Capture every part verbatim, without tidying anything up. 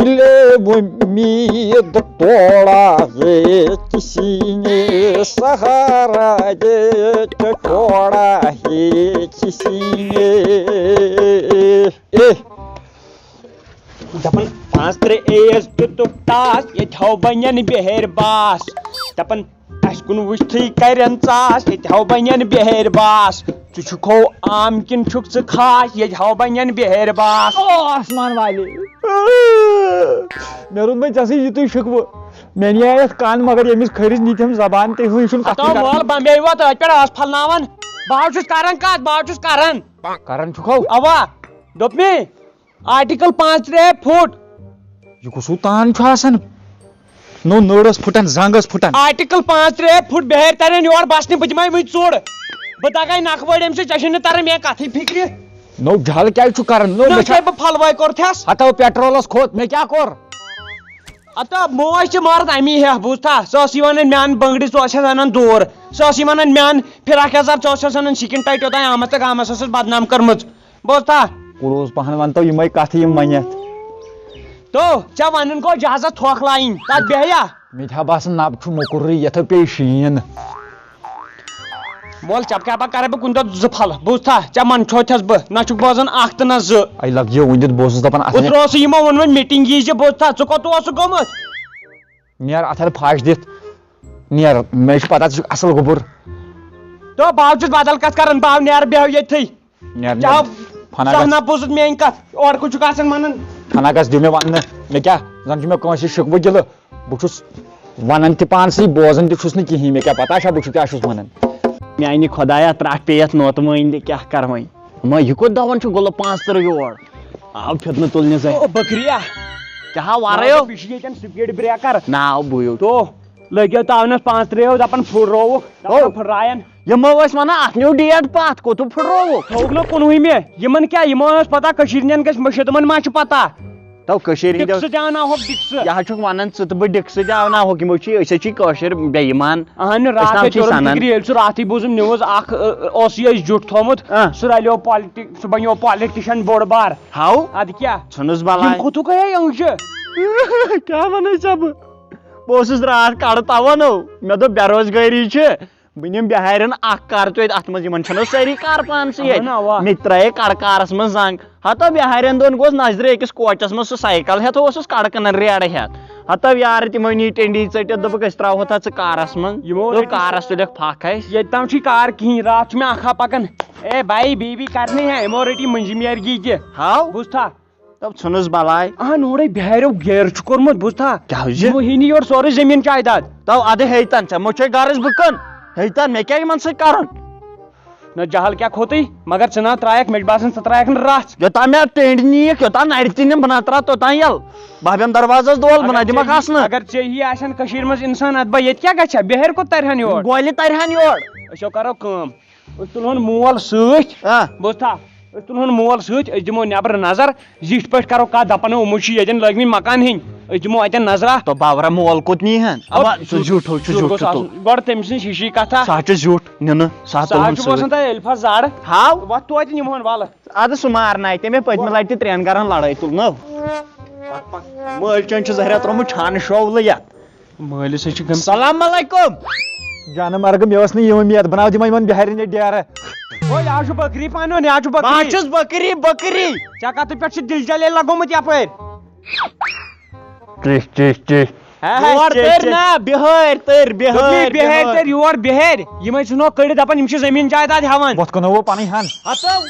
لے وۄمید توڑا ہے کسی نے، سہارا دے تو چھوڑا ہے کسی نے۔ اے۔ دپان پانٛژھ ترٛےٚ ایس دیُتُکھ ٹاس، ییٚتہِ ہاو بنٮ۪ن بہر باس۔ دپان اسہِ کُن وٕچھتھٕے کرن ژاس، ییٚتہِ ہاو بنٮ۪ن بہر باس۔ ژٕ چھُکھ ہو عام کِنہٕ چھُکھ ژٕ خاص، ییٚتہِ ہاو بنٮ۪ن بہر باس۔ او آسمان والے، مےٚ روٚٹ وۄنۍ ژےٚ سۭتۍ یِتُے شِکوٕ۔ مےٚ نِیے یتھ کن، مگر ییٚمِس کھٔرِس نِتہِ ہم زبان تہِ ہُہ، یہِ چھُنہٕ ہتو کتھٕے کران۔ مول بمبے ووت أتھۍ پٮ۪ٹھ آس پھلناوان۔ بہٕ حظ چھُس کران کتھ، بہٕ حظ چھُس کران۔ کران چھُکھ ہو؟ اوا، دوٚپ مے، آرٹیکل پانٛژھ ترٛےٚ فُٹ۔ یہِ کُس ہیوٗ تان چھُ آسان؟ نوٚو نٔر ٲس پھٕٹان، زنٛگ ٲس پھٕٹان۔ آرٹیکل پانٛژھ ترٛےٚ فُٹ بہر ترن یور بسنہِ، بہٕ دِمے وٕنۍ ژوٚڑ۔ بہٕ دگے نکھٕ وٲڑۍ امہِ سۭتۍ، ژےٚ چھے نہٕ تران مےٚ کتھٕے فکرِ۔ نوٚو جہل کیٛازِ چھُ کران؟ نوٚو نہ مےٚ چھا چھے بہٕ پھلوے کوٚرتھس۔ ہتو پیٹرولس کھوٚت، مےٚ کیٛاہ کوٚر؟ ہتا موج تہِ مرد امی ہیٚہ، بوٗزتھا؟ سۄ ٲس یِوان میانہِ بنگرِ، ژٕ اوسہس انان دوٗر۔ سۄ ٲس یِوان میانہِ فراک یزار، ژٕ اوسہس انان سکن ٹایٹ، یوٚتام آمد تہٕ گامس ٲسٕس بدنام کٔرمٕژ۔ بوزتھا؟ کُلوز پہن ونتو یِمے کتھٕ یِم ونِتھ۔ تو، ژےٚ ونُن گوٚو جہازس تھۄکھ لایِنۍ، تتھ بیہیا؟ مےٚ تہِ ہا باسان نبہٕ چھُ موٚکُرٕے، یتھو پیٚیہِ شیٖن۔ مول، ژےٚ کیٛاہ پتہ کرے بہٕ کُنہِ دۄہ زٕ پھلہٕ، بوٗزتھا؟ ژےٚ منٛدچھوتھس بہٕ، نہ چھُکھ بوزان اکھ تہٕ نہ زٕ۔ اے لگ یہِ ؤنِتھ بہٕ اوسُس دپان اتھ اوترٕ اوسُے یِمو ووٚنمُت میٖٹنگ یی زِ، بوٗزتھا؟ ژٕ کوٚت اوسُکھ گوٚمُت؟ نیر اتھ ہن پھش دِتھ۔ نیر، مےٚ چھِ پتہ ژٕ چھُکھ اصل گوٚبُر۔ تو بہٕ حظ چھُس بدل کتھ کران، بہٕ حظ نیرٕ بیٚہو ییٚتھٕے۔ نیر، نیر۔ چاو، فنا ژٕ گژھ۔ نہ بوٗزُتھ میٲنۍ کتھ، اورٕ کُن چھُکھ آسان ونان۔ فنا گژھ، دِ مےٚ وننہٕ۔ مےٚ کیٛاہ، زن چھُ مےٚ کٲنٛسہِ شِکوٕ گِلہٕ۔ بہٕ چھُس ونان تہِ پانسٕے، بوزان تہِ چھُس نہٕ کِہیٖنۍ۔ مےٚ کیٛاہ پتہ چھا بہٕ چھُس کیٛاہ چھُس ونان۔ میانہِ خۄدایا، ترٛٹھ پیٚیَتھ نوتہٕ وٲنۍ تہِ کیٛاہ کرٕ وۄنۍ؟ وۄنۍ یہِ کوٚت دون چھُ گُلہٕ پانٛژھ تٕرٛہ یور؟ آو پھِرنہٕ تُلنہِ زَنہِ۔ او بکریا۔ کیٛاہ ہا وَرٲے ہو؟ یہِ چھُ ییٚتٮ۪ن speed breaker۔ ناو بُیو۔ تو لٔگیو تاونس پانٛژھ ترٛیو دپان پھُٹرووُکھ، دپان او۔ پھُٹرایَن۔ یِمو ٲسۍ وَنان اَتھ نیوٗ date پَتھ، کوٚت پھُٹرووُکھ؟ تھوٚوُکھ نہ کُنوُہمہِ۔ یِمن کیٛاہ؟ یِمن ٲس پتہ کٔشیٖرِ ہٕنٛدٮ۪ن گژھِ مٔشِد، تِمن ما چھِ پتہ؟ تو کٔشیٖرِ ہٕنٛدٮ۪و ڈِکسہٕ تہِ اَنناوہوکھ ڈِکسہٕ۔ یہِ حظ چھُکھ وَنان ژٕ تہٕ بہٕ ڈِکسہٕ تہِ اَنناوہوکھ، یِمو چھِ، أسۍ حظ چھِ کٲشِر بے ایٖمان۔ اہن أسۍ راتھ نہ حظ چھِ کوٚرُم سَنان۔ فِکرِ، ییٚلہِ سُہ راتھٕے بوٗزُم news اکھ، ٲ، اوس یہِ اَسہِ جیُٹھ تھوٚمُت، آ۔ سُہ رلیو politics، سُہ بنیو politician بوٚڑ بار۔ ہاو؟ اَدٕ کیٛاہ؟ ژھٕنُس بلاے۔ یِم کوٚتُکھ ہے أنٛگجہِ؟ کیٛاہ وَنَے ژےٚ بہٕ؟ بہٕ اوسُس راتھ کَڑٕ تَوَنو، مےٚ دوٚپ بے روزگٲری چھِ، بہٕ نِمہٕ بِہارٮ۪ن اکھ کر تُہۍ اَتھ منٛز، یِمن چھِنہٕ سٲری کر پانسٕے اَہَن اَتہِ۔ اَوا۔ مےٚ تہِ ترٛایے کر کارس منٛز زنگ۔ ہتو بِہارٮ۪ن دۄن گوس نظرِ أکِس کوچس منٛز سُہ سایکل ہٮ۪تھ اوسُس کڑٕ کٕنان ریڑٕ ہٮ۪تھ۔ ہتو یارٕ تِمو نی ٹینڈی ژٔٹِتھ، دوٚپُکھ أسۍ ترٛاوہو تتھ ژٕ کارس منٛز۔ یِمو دوٚپ رٔٹۍ کارس تُلکھ پھکھ اَسہِ۔ ییٚتہِ تام چھُے کار کِہیٖنۍ، راتھ چھُ مےٚ اکھ ہا پکان۔ اے بھائی، بی بی کرنی ہے، یِمو رٔٹۍ یہِ مٔنٛزِم یٲرۍ گی تہِ۔ ہاو؟ بوٗزتھا؟ تب ژھٕنُس بلاے۔ اہن، اورے بِہاریو گیر چھُ کوٚرمُت، بوٗزتھا؟ کیٛاہ حظ یہِ؟ یِمو ہینی یورٕ سورُے زٔمیٖن جایداد۔ تو ادٕ ہیٚیتن ژےٚ، مےٚ چھے غرض بہٕ کٕن۔ ہیٚیتن، مےٚ کیٛاہ یِمن سۭتۍ کرُن؟ نہ جہل کیٛاہ کھوتُے، مگر ژٕ نہ ترٛایکھ، مےٚ چھُ باسان ژٕ ترٛایکھ نہٕ رژھ۔ یوٚتام مےٚ ٹینڈ نِیِکھ، یوٚتام نرِ تہِ نِم، بہٕ نہ ترٛاو توٚتام یَلہٕ۔ بہٕ ہا بیٚہمہٕ دروازس دول، بہٕ نہ اگر دِمکھ ژےٚ یی، اَژنہٕ۔ اگر ژےٚ یی آسن کٔشیٖرِ منٛز انسان، ادٕ بہٕ ییٚتہِ کیٛاہ گژھِ ہا؟ بِہٲرۍ کوٚت ترِ ہن یور؟ گولہِ ترِ ہن یور۔ أسۍ ہو کرو کٲم، أسۍ تُلہون مول سۭتۍ۔ آ۔ بوٗزتھا؟ أسۍ تُلہون مول سۭتۍ، أسۍ دِمو نٮ۪برٕ نظر، زِٹھۍ پٲٹھۍ کرو کتھ، دپان ہے، یِمو چھِ ییٚتٮ۪ن لٲگمٕتۍ مکان ہیٚنۍ، أسۍ دِمو اتٮ۪ن نظرا۔ تو باورا مول کوٚت نی ہن؟ او، اوا، سُہ زیُٹھ ہو، چھُ سُہ زیُٹھ گوٚژھ چھُ آسُن۔ تو۔ گۄڈٕ تٔمۍ سٕنٛز ہِشی کتھا۔ سُہ ہا چھُ زیُٹھ، نِنہٕ، سُہ ہا سُہ تُلُن حظ چھُ سۭتۍ۔ باسان تۄہہِ الفا زڈ۔ ہاو۔ وۄتھ توتہِ نِمہون ولہٕ۔ ادٕ سُہ مارناے تٔمۍ پٔتمہِ لٹہِ تہِ ترٛٮ۪ن گرن لڑٲے تُلنٲو۔ پک، پک۔ مٲلۍ چٲنۍ چھِ زہریا ترٛوومُت چھانہٕ شوولہٕ یتھ۔ مٲلِس حظ چھِ گٔمٕژ۔ سلام علیکم۔ جانہٕ مرگہٕ، مےٚ ٲس نہٕ یہِ اُمید، بہٕ ناو دِمے یِمن بِہارٮ۪ن یہِ ڈیرٕ۔ او، یہِ حظ چھُ بکری پانہٕ وَن، یہِ حظ چھُ بکری۔ بہٕ حظ چھُس بکری، بکری۔ ژےٚ کتھ پٮ۪ٹھ چھُ دِل جلیل لگومُت یپٲرۍ؟ ٹِش، ٹِش، ٹِش۔ ہے، ہے، یور ٹِش، تٔرۍ ٹِش۔ نا، بِہٲرۍ تٔرۍ، دوٚپمَے، بِہٲرۍ، بِہٲرۍ بِہٲرۍ۔ تٔرۍ یور، بِہٲرۍ۔ یِمے چھِنو کٔڑِتھ دپان، یِم چھِ زٔمیٖن جایداد ہٮ۪وان۔ بہٕ کٕنو وۄنۍ پنٕنۍ ہن۔ ہتو۔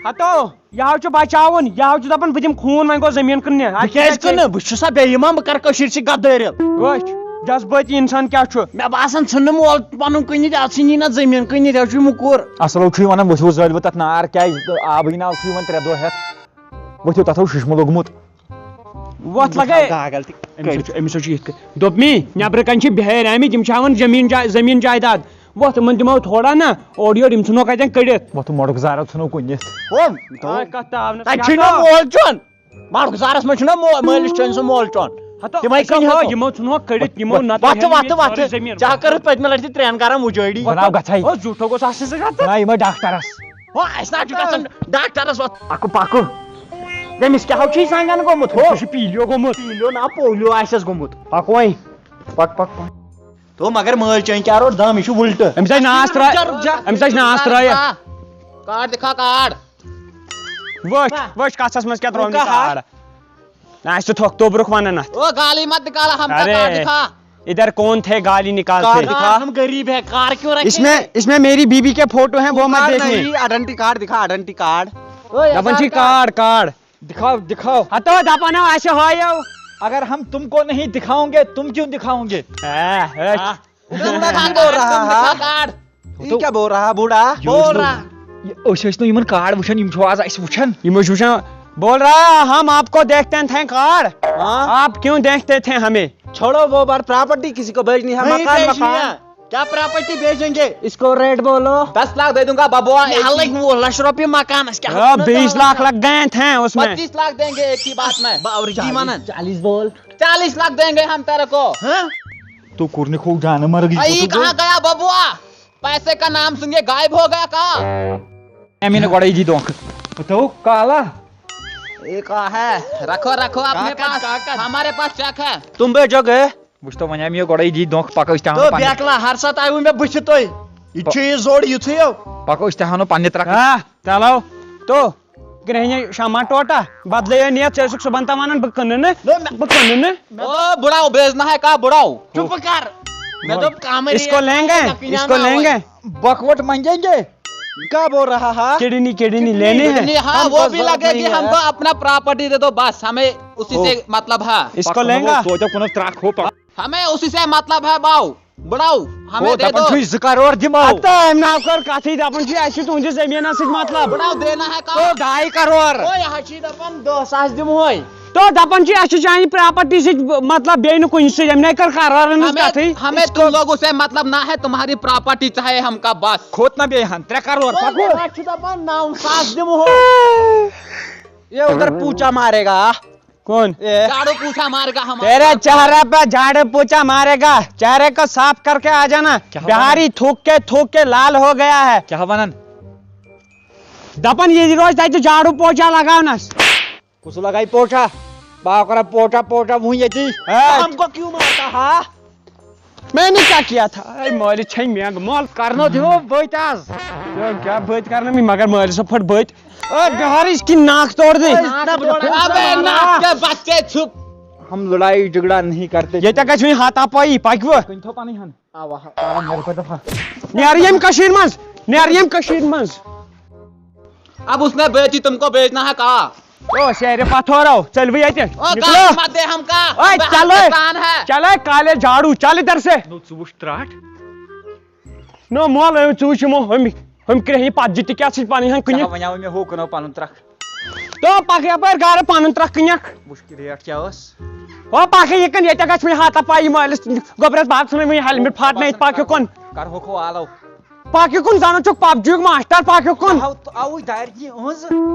ہتو۔ یہِ حظ چھُ بچاوُن، یہِ حظ چھُ دَپان، بہٕ دِمہٕ خوٗن، وۄنۍ گوٚو زٔمیٖن کٕننہِ۔ بہٕ کیٛازِ کٕنہٕ؟ بہٕ چھُس سا بے ایٖمان، بہٕ کَرٕ کٔشیٖرِ سۭتۍ غدٲرِل؟ وٕچھ، جذبٲتی اِنسان کیٛاہ چھُ۔ مےٚ باسان، ژھٕننہٕ مول پَنُن کٕنِتھ، اَتھ ژھٕنی نہ زٔمیٖن کٕنِتھ، یہِ حظ چھُ مُکُر۔ اَصٕل حظ چھُ یِوان، ؤتھِو حظ زٲلۍ وۄنۍ تَتھ نار، کیٛازِ تہٕ آبٕے ناو چھُ یِوان ترٛےٚ دۄہ ہٮ۪تھ۔ ؤتھِو، تَتھ حظ شِشمہٕ لوٚگمُت۔ وۄتھ بہٕ لگے۔ تھاو گاگل تہِ أمِس حظ کٔڑِتھ۔ چھُ، أمِس حظ چھُ یِتھ کٔنۍ۔ دوٚپمی، نٮ۪برٕ کَنہِ چھِ بِہٲرۍ آمٕتۍ، یِم چھِ ہاوان زٔمیٖن جاے، زٔمیٖن جایداد۔ وۄتھ، یِمن دِمو تھوڑا نہ، اورٕ یورٕ، یِم ژھٕنوکھ اَتٮ۪ن کٔڑِتھ۔ وۄتھ، مۄڑُک زارو ژھٕنو کُنِتھ۔ ہو، آ، کتھ تاونس تتہِ کیٛاہ چھُے نہ تاو؟ مول چون۔ مۄڑُک زارس منٛز چھُنہ مو-، مٲلِس چٲنۍ سُنٛد مول چون۔ ہتو، تِمے أسۍ کٕنۍ ہاو، ہٮ۪کو۔ یِمو ژھٕنوکھ کٔڑِتھ، یِمو وۄتھ، نتہٕ وۄتھ، ہٮ۪مو وۄتھ، یہِ وۄتھ۔ سٲرٕے زٔمیٖن۔ ژےٚ ہا کٔرٕتھ پٔتمہِ لٹہِ تہِ ترٛٮ۪ن گرن وُجٲڑی۔ بناو گژھے۔ او، زیُٹھو گوٚژھ آسُن سُہ گژھُن۔ بناو یِمے ڈاکٹرس۔ ہو، اَسہِ نہ چھُ گژھُن ڈاکٹرس وۄتھ۔ پکو، پکو۔ تٔمِس کیٛاہ ہو چھُے سنگن گوٚمُت ہو؟ یہِ چھُ پیٖلیو گوٚمُت۔ پیٖلیو نا پولیو آسٮ۪س گوٚمُت۔ پکوے۔ پک، پک، پک۔ تو مگر مٲلۍ چٲنۍ کیٛاہ روٚٹ دم، یہِ چھُ وُلٹہٕ۔ أمِس آسہِ ناس ترٛا-، رُک جا، رُک جا۔ أمِس آسہِ ناس ترٛٲیِتھ۔ کارڈ دِکھا، کارڈ۔ وٕچھ، وٕچھ کَتھَس منٛز کیٛاہ ترٛوو مےٚ کارڈ۔ نہ، اَسہِ چھُ تھۄکھ توٚبرُک وَنان اَتھ۔ او گالی مت نکالا، ہم کا ارے، کارڈ دکھا۔ ادھر کون تھے گالی نکالتے؟ کارڈ دکھا۔ ہم غریب ہے، کارڈ کیوں رکھے؟ اس میں، اس میں میری بیوی کے فوٹو ہیں، وہ مت دیکھنے۔ آئیڈینٹی کارڈ دکھا، آئیڈینٹی کارڈ۔ او، یہ دپان چھی کارڈ۔ Card, card. دکھاؤ، دکھاؤ۔ ہتو دپان ہو، اَسہِ ہٲیِو۔ اگر ہم تم کو نہیں دکھاؤں گے، تم کیوں دکھاؤں گے؟ A, A. ہاں۔ بوڑھا کیوں بول رہا ہے؟ کارڈ۔ یہ کیا بول رہا ہے بوڑھا؟ بول رہا۔ یہ، أسۍ ٲسۍ نہٕ یِمن کارڈ وٕچھان، یِم چھِو آز اَسہِ وٕچھان۔ یِم ٲسۍ وٕچھان، بول رہا ہے، ہم آپ کو دیکھتے تھے کارڈ۔ ہاں۔ آپ کیوں دیکھتے تھے ہمیں؟ چھوڑو وہ بار، پراپرٹی کسی کو بیچنی ہے، نہیں مکان، بیچنی مکان۔ ہے۔ کیا پراپرٹی بیچیں گے؟ اس کو ریٹ بولو۔ دس لاکھ دے دوں گا بابوا، میں ایک ہی۔ الگ وہ لچھ روپیے مکان، اس کیا ہاں، حق بیس لاکھ لگ گئے تھے اس میں۔ پچیس لاکھ دیں گے ایک ہی بات میں۔ باوری جی جان۔ منن۔ چالیس بول۔ چالیس لاکھ دیں گے ہم تیرے کو۔ ہاں؟ تو کرنے کو جانے مر گئی اے، تو کہاں گیا بابوا؟ پیسے کا نام سن کے غائب ہو گیا کا؟ امی نے گوڑا جی دونک۔ تو کالا۔ یہ کہاں ہے؟ رکھو، رکھو اپنے کاغذ، پاس۔ کاغذ۔ ہمارے پاس چیک ہے۔ تم بھیجو گے؟ وٕچھ تو وۄنۍ آو مےٚ گۄڈَے دی دھوکہٕ، پَکو أسۍ تہِ اَنو تو پَنٕنہِ۔ بیکلا ہر ساتہٕ آیوٕ مےٚ بٕتھِ تُہۍ۔ یہِ چھُ یہِ زوٚڑ یِتھُے ہو۔ پَکو أسۍ تہِ اَنو پَنٕنہِ ترٛکھ۔ آ، چلو۔ تو گرٛہنہِ شمع ٹوٹا بدلے نیت، ژےٚ ٲسٕکھ صُبحن تام وَنان بہٕ کٕنہٕ نہٕ، نہ، مےٚ بہٕ کٕنہٕ نہٕ۔ او بڑاو، بیچنا ہے کا بڑاو؟ چُپ کر۔ مےٚ دوٚپ کمٕے اس کو ریٹ لیں گے، ہے، اس کو لیں گے۔ بکوٹ مانگیں گے؟ کیا بول رہا ہے؟ کڈنی، کڈنی لینے ہیں۔ کڈنی، ہاں، ہم وہ کو بھی ضرورت لگے نہیں گی، ہے۔ ہم کو اپنا پراپرٹی دے دو بس، ہمیں اسی سے مطلب ہے۔ اس کو لیں گا؟ سوچو کون ترکھ ہو پک۔ ہمیں اسی سے مطلب ہے باؤ، بڑاؤ، ہمیں او، دے دپان دو۔ چھُے زٕ کرور دِمو۔ ہتا، أمۍ ناو کٔر کتھٕے، دپان چھُے اَسہِ چھُ تُہنٛدِس زٔمیٖنس سۭتۍ مطلب۔ بڑاؤ دینا ہے تو کون؟ ڈاے کرور۔ او، یہ چھی دپان دہ ساس دِمہوے۔ تو دپان چھُ اَسہِ چھُ چانہِ پراپرٹی سۭتۍ مطلب، بیٚیہِ نہٕ کُنہِ سۭتۍ، أمۍ نَے کٔر قرارن ہٕنٛز ہمیں، کتھٕے۔ ہمیں تم لوگوں سے مطلب نہ ہے، تمہاری پراپرٹی چاہے ہم کا بس۔ کھوت نہ بیٚیہِ ہن، ترٛےٚ کرور، او، پکو۔ یہ چھی دپان نو ساس دِمہو۔ یہ ادھر پوچا مارے گا۔ کون؟ اے۔ جھاڑو پوچھا مارے گا ہمارا۔ تیرے چہرے پہ جھاڑو پوچھا مارے گا، چہرے کو صاف کر کے آ جانا۔ کیا بنا؟ بہاری تھوک کے تھوک کے لال ہو گیا ہے۔ کیا بنن؟ دپان یہ روز تتہِ جھاڑو پوچھا لگاونس۔ کُس لگایہِ پوچھا؟ بہٕ ہا کرٕ پوچھا، پوچھا وُنہِ ییٚتی۔ ہے۔ ہم کو کیوں مارتا ہا؟ میں نے کیا کیا تھا؟ اے مٲلِس چھے مینٛگ مۄل۔ کرنو دِمو بہٕ تہِ آز۔ کیٛاہ، کیٛاہ بہٕ تہِ کرنہٕ مےٚ، مگر مٲلِس پھٔٹ بہٕ تہِ۔ اے بہارٕچ کِنۍ ناک توڑ دے۔ ناک توڑ۔ ابے ناک کے بچے چھُپ۔ ہم لڑائی جھگڑا نہیں کرتے۔ ییٚتہِ گژھِ وۄنۍ ہاتا پایی، پکہِ وۄنۍ۔ کٕنۍ تھو پنٕنۍ ہن۔ آ، واہ، آ، نیرٕ پتہٕ، ہا۔ نیرٕ ییٚمہِ کٔشیٖرِ منٛز، نیرٕ ییٚمہِ کٔشیٖرِ منٛز۔ اب اس نے بیچی، تم کو بیچنا ہے کہاں؟ او، شیرِ پتھورو، چلوٕے اَتہِ۔ او، نکلو۔ گالی مت دے ہم کا۔ اوے، ہم چلو۔ پاکستان ہے۔ چلو، کالے جھاڑو، چل ادھر سے۔ نو، ژٕ وٕچھ ترٛٹھ۔ نو، مول، ژٕ وٕچھ یِمو، ہُمہِ، ہُمہِ کرٛیٚہنہِ پتجہِ تہِ کیٛاہ چھِ پنٕنۍ ہن کُنہِ۔ کیٛاہ وَنیٛاو مےٚ ہُہ کٕنو پنُن ترٛکھ؟ تو پکھ یپٲرۍ گرٕ پنُن ترکھ کٕنکھ۔ وٕچھ کہِ ریٹ کیٛاہ ٲس۔ ہو پکھ یہِ کٕن، ییٚتہِ گژھِ وۄنۍ ہتہ پایی مٲلِس گوٚبرس، بہٕ ژھٕنہٕ وۄنۍ ہیلمٹ پھاٹنٲیِتھ، پکھ یُکُن۔ کرہوکھ ہو آلو۔ پکھ یُکُن، زن چھُکھ پبجی یُک ماسٹر، پکھ یُکُن۔ آو، آوُے دارِ کِنۍ أہنٛز۔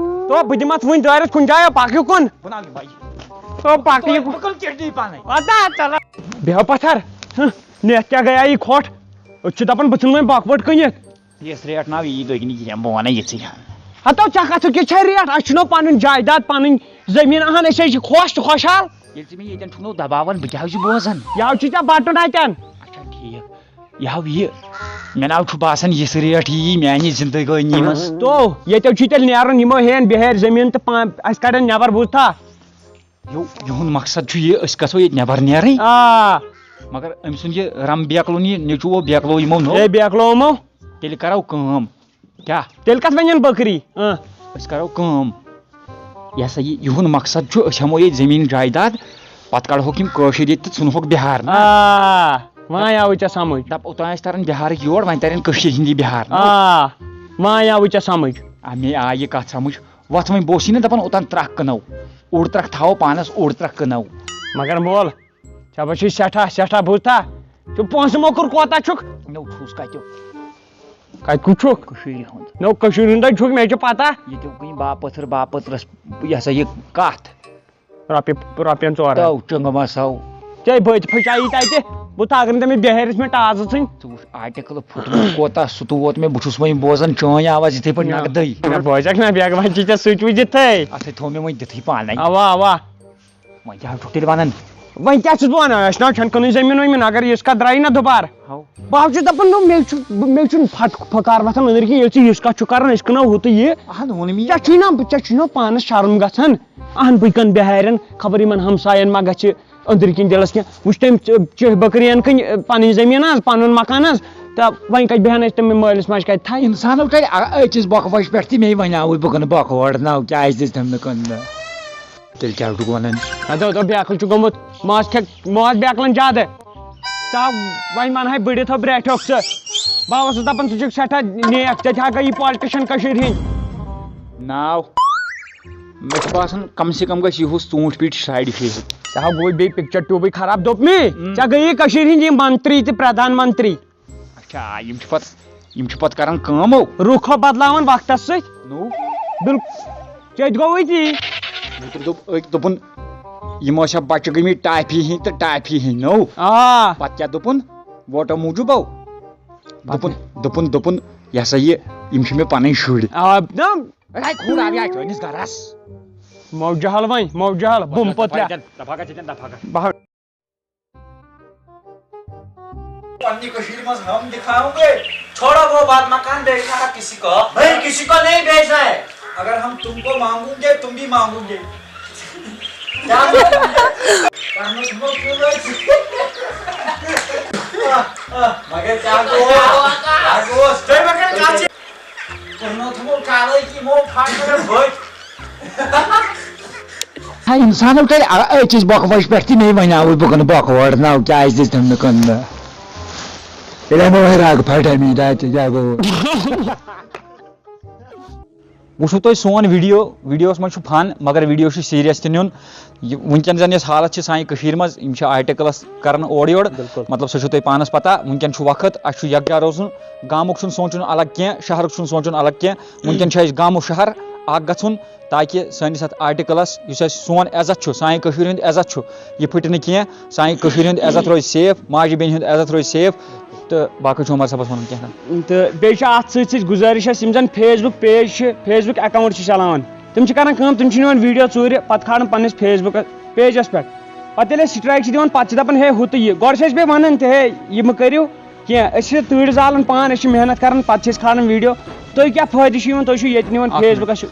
تو بہٕ دِمتھ وۄنۍ دٲرِتھ کُنہِ جایہِ، پکھ یُکُن۔ بہٕ ناو یہِ بایی۔ تو پکھ یُکُن۔ بہٕ کٕنہٕ کِڈنی پانے۔ ادا چلو۔ بیٚہو پتھر۔ ہہ، نٮ۪تھ کیٛاہ گٔیے یہِ کھۄٹھ؟ أسۍ چھِ دپان بہٕ ژھٕنہٕ وۄنۍ بکوٹ کٕنِتھ۔ یۄس ریٹ ناو یی دوٚگنہِ کینٛہہ، بہٕ وَنَے یِژٕے ہن۔ ہتو ژےٚ کتھ کیٛاہ چھے ریٹ؟ اَسہِ چھُنو پنٕنۍ جایداد، پنٕنۍ زٔمیٖن اہن، أسۍ ہے چھِ خۄش تہٕ خۄشحال۔ ییٚلہِ ژٕ مےٚ ییٚتٮ۪ن چھُکھ نو دباوان، بہٕ کیٛاہ حظ چھُس بوزان؟ یہِ حظ چھُے ژےٚ بٹُن اتٮ۪ن۔ اچھا ٹھیٖک، یہِ ہاو یہِ، مےٚ ناو چھُ باسان یِژھ ریٹ یی میانہِ زندگٲنی منٛز۔ تو ییٚتٮ۪و چھُے تیٚلہِ نیرُن، یِمو ہیٚین بِہٲرۍ زٔمیٖن تہٕ پا-، اَسہِ کڑن نٮ۪بر، بوٗزتھا؟ یو-، یِہُنٛد مقصد چھُ یہِ، أسۍ گژھو ییٚتہِ نٮ۪بر نیرٕنۍ۔ آ۔ مگر أمۍ سُنٛد یہِ رم بیکلون، یہِ نیٚچوٗ بیکلو یِمو نو۔ اے بیکلو یِمو۔ تیٚلہِ کرو کٲم۔ کیٛاہ؟ تیٚلہِ کتھ ونن بکری؟ اۭں۔ أسۍ کرو کٲم۔ یہِ ہسا یہِ، یِہُنٛد مقصد چھُ، أسۍ ہٮ۪مو ییٚتہِ زٔمیٖن جایداد، پتہٕ کڑہوکھ یِم کٲشِرۍ ییٚتہِ تہٕ ژھٕنہوکھ بِہار، نہ؟ آ، وۄنۍ آوُے ژےٚ سمجھ۔ دپ، اوٚتام ٲسۍ تران بِہارٕکۍ یور، وۄنۍ ترن کٔشیٖرِ ہِنٛدی بِہار، نہ؟ آ، وۄنۍ آوُے ژےٚ سمجھ۔ آ، مےٚ آے یہِ کتھ سمجھ۔ وۄتھ وۄنۍ، بہٕ اوسُے نہ دَپان اوٚتام ترٛکھ کٕنو، اوٚڑ ترٛکھ تھاوو پانَس، اوٚڑ ترٛکھ کٕنو۔ مگر مول، ژےٚ بہٕ چھُے سٮ۪ٹھاہ، سٮ۪ٹھاہ بوٗزتھا؟ ژٕ پونٛسہٕ موٚکُر کوتاہ چھُکھ؟ نو چھُس کَتیُک؟ کَتہِ کُس چھُکھ؟ کٔشیٖرِ ہُنٛد۔ نو کٔشیٖرِ ہُنٛدے چھُکھ، مےٚ چھِ پَتہ۔ ییٚتیُک وٕنہِ باپٲتھٕر، باپٲتھرَس، یہِ ہسا یہِ کَتھ۔ رۄپیہِ، رۄپیَن ژورَن۔ تو چنٛگہٕ مسا ہو۔ ژےٚ بٔتۍ پھٕچایی تَتہِ۔ بہٕ تہٕ اگر نہٕ تٔمِس بِہٲرِس مےٚ ٹاس ژھٕنۍ۔ ژٕ وٕچھ آرٹیکل پھُٹمُت کوتاہ، سُہ تہِ ووت مےٚ، بہٕ چھُس وۄنۍ بوزان چٲنۍ آواز یِتھَے پٲٹھۍ نقدٕے۔ مےٚ بوزکھ نہ بیگ وۄنۍ چھِ ژےٚ سُچ وٕچھِتھٕے۔ اَتھَے تھوٚو مےٚ وۄنۍ دِتھٕے پانَے۔ اَوا، اَوا۔ وۄنۍ کیٛاہ چھُکھ تیٚلہِ وَنان؟ وۄنۍ کیٛاہ چھُس بہٕ وَنان؟ اَسہِ نہ چھَنہٕ کٕنٕنۍ زٔمیٖن وٕمیٖن، اگر یِژھ کَتھ درٛایہِ نہ دُبارٕ۔ ہاو۔ بہٕ حظ چھُس دَپان، نو، مےٚ چھُ، مےٚ چھُنہٕ پھَٹ پھکار وۄتھان أنٛدرۍ کِنۍ، ییٚلہِ ژٕ یِژھ کَتھ چھُکھ کَران، أسۍ کٕنو ہُہ تہٕ یہِ۔ اَہَن، ووٚن مےٚ۔ ژےٚ چھُے نہ، ژےٚ چھُے نہ پانَس شرم گژھان؟ اَہَن، بہٕ کٕنہٕ بِہارٮ۪ن، خبر یِمَن ہمسایَن ما گژھِ أنٛدرۍ کِنۍ دِلَس کینٛہہ۔ وٕچھ تٔمۍ، ژٕ، چٲنۍ بٔکرِ یَن کٕنۍ، پَنٕنۍ زٔمیٖن حظ، پَنُن مکان حظ، تہٕ وۄنۍ کَتہِ بیٚہن أسۍ تٔمِس مٲلِس ماجہِ کَتہِ تھایہِ؟ اِنسانو کَرِ اَ-، أکِس بۄکہٕ وَچہِ پٮ۪ٹھ تہِ مے وَنیٛاوُے بہٕ کٕنہٕ بۄکہٕ وٲر، نَو کیٛازِ دِژ تٔمۍ نہٕ کٕننہٕ؟ تیٚلہِ کیٛاہ چھُکھ وَنان؟ اَدٕ، اَدٕ، بیکٕل چھُ گوٚمُت، ماز کھٮ۪کھ، ماز بیکلَن زیادٕ۔ ژٕ آو وۄنۍ وَنہٕ ہاے بٔڈِتھ ہو برٛیٹھیوکھ ژٕ۔ بہٕ اوسُس دَپان ژٕ چھُکھ سٮ۪ٹھاہ نیک، ژےٚ تہِ ہا گٔیی politician کٔشیٖرِ ہِنٛدۍ۔ ناو۔ مےٚ چھُ باسان کم سے کم گژھِ یِہُس ژوٗنٛٹھۍ پیٖٹۍ side effect۔ ژےٚ ہا گوٚوُے بیٚیہِ picture tube خراب، دوٚپ مے، ژےٚ گٔیی کٔشیٖرِ ہِنٛدۍ یِم منتری تہٕ پرٛدھان منتری۔ اچھا، یِم چھِ پتہٕ، یِم چھِ پتہٕ کران کٲم او۔ رُخ ہو بدلاوان وقتس سۭتۍ۔ نو۔ بِلکُل۔ ژےٚ تہِ گوٚوُے تی۔ مےٚ تہِ دوٚپ أکۍ، دوٚپُن، یِم ٲسۍ ہا بچہِ گٔمٕتۍ ٹافی ہِنٛدۍ تہٕ ٹافی ہِنٛدۍ، نو۔ آ۔ پتہٕ کیٛاہ دوٚپُن؟ ووٹو موٗجوٗب او۔ دوٚپُن، دوٚپُن، دوٚپُن، یہِ ہسا یہِ، یِم چھِ مےٚ پنٕنۍ شُرۍ۔ آ، نہ۔ ہے، کھوٗر آو یا چٲنِس گرس۔ موجہل وۄنۍ، موجہل، بُم پوٚت لیا۔ دفعہ کر، ژٕ تہِ دفعہ کر۔ بہٕ ہا پننی کشمیر مز ہم دکھاؤں گے۔ چھوڑو وہ بات، مکان بیچنا تھا کسی کو۔ نہیں، کسی کو نہیں بیچنا ہے۔ اگر ہم تم کو مانگوں گے، تم بھی مانگوں گے۔ کیا؟ کرنس مت کیوں نہ؟ مگر کیا گوٚو؟ کیا گوٚو؟ تُہۍ مگر کتھ چھِ؟ تُہۍ مہ تھوٚو کالے کہِ یِمو پھاٹہِ مگر بٔتۍ۔ ہا، اِنسانو کَرِ أکِس بۄکہٕ وَچہِ پٮ۪ٹھ تہِ مے وَنیٛاوُے بہٕ کٕنہٕ بۄکہٕ وٲر، نَو کیٛازِ دِژ تٔمۍ نہٕ کٕننہٕ؟ ییٚلہِ مےٚ وۄنۍ رَگ پھَٹے مےٚ، دَپہِ کیٛاہ گوٚو؟ وٕچھِو تُہۍ سون video، videoس منٛز چھُ fun، مگر video چھُ serious تہِ نیُن۔ یہِ وٕنکٮ۪ن زَن یۄس حالت چھِ سانہِ کٔشیٖرِ منٛز، یِم چھِ آرٹیکلَس کَران اورٕ یورٕ۔ بِلکُل۔ مطلب، سُہ چھُو تۄہہِ پانَس پَتہ، وٕنکٮ۪ن چھُ وقت، اَسہِ چھُ یَکجاہ روزُن۔ گامُک چھُنہٕ سونٛچُن الگ کینٛہہ، شہرُک چھُنہٕ سونٛچُن الگ کینٛہہ۔ وٕنکٮ۪ن چھُ اَسہِ گامُک شہر اَکھ گژھُن، تاکہِ سٲنِس اَتھ آرٹیکلَس، یُس اَسہِ سون عزت چھُ، سانہِ کٔشیٖرِ ہُنٛد عزت چھُ، یہِ پھٕٹہِ نہٕ کینٛہہ۔ سانہِ کٔشیٖرِ ہُنٛد عزت روزِ safe، ماجہِ بیٚنہِ ہُنٛد عزت روزِ safe۔ تہٕ باقٕے چھُ عمر صٲبَس وَنُن کینٛہہ تام۔ تہٕ بیٚیہِ چھِ اَتھ سۭتۍ سۭتۍ گُزٲرِش اَسہِ، یِم زَن Facebook page چھِ، Facebook account چھِ چلاوان، تِم چھِ کَران کٲم، تِم چھِ نِوان video ژوٗرِ، پَتہٕ کھالان پنٛنِس Facebook pageس پٮ۪ٹھ۔ پَتہٕ ییٚلہِ أسۍ strike چھِ دِوان، پَتہٕ چھِ دَپان، "ہے، ہُہ تہٕ یہِ۔" گۄڈٕ چھِ أسۍ بیٚیہِ وَنان تہِ، "ہے، یہِ مہٕ کٔرِو کینٛہہ۔" أسۍ چھِ تۭرِ زالان پان، أسۍ چھِ محنت کَران، پَتہٕ چھِ أسۍ کھالان video۔ تُہۍ کیٛاہ فٲیدٕ چھُ یِوان؟ تُہۍ چھِو ییٚتہِ نِوان اَکھ Facebookس۔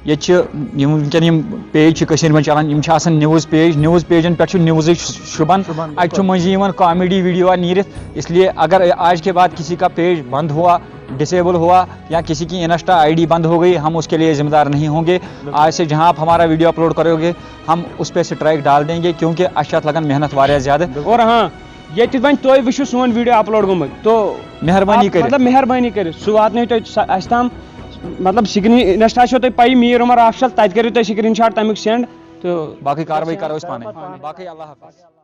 ییٚتہِ چھِ یِم وٕنکٮ۪ن یِم page چھِ کٔشیٖرِ منٛز چَلان، یِم چھِ آسان news page، news pageن پٮ۪ٹھ چھُ newsٕے شوٗبان۔ شوٗبان، اَتہِ چھُ بِلکُل۔ مٔنٛزی یِوان comedy video نیٖرِتھ، اس لیے اگر آج کے بعد کسی کا page بند ہوا، ڈسیبل ہوا یا کسی کی Insta ID بند ہو گئی، ہم اس کے لیے ذمہ دار نہیں ہوں گے۔ آج سے جہاں آپ ہمارا video upload کرو گے، ہم اس پہ strike ڈال دیں گے، کیونکہ اَسہِ چھِ اَتھ لگان محنت واریاہ زیادٕ۔ اور ہاں، ییٚتہِ وۄنۍ تُہۍ وٕچھِو سون video upload گوٚمُت، تو مہربٲنی آپ، کٔرِتھ۔ مطلب، مہربٲنی کٔرِتھ، سُہ واتنٲیِو تُہۍ سا-، اَسہِ تام، مطلب، screen، Insta چھو تۄہہِ پَیی، میٖر عمر official، تَتہِ کٔرِو تُہۍ screenshot تَمیُک send۔ تہٕ باقٕے کاروٲیی کرو أسۍ پانَے۔ باقٕے اللہ حافظ۔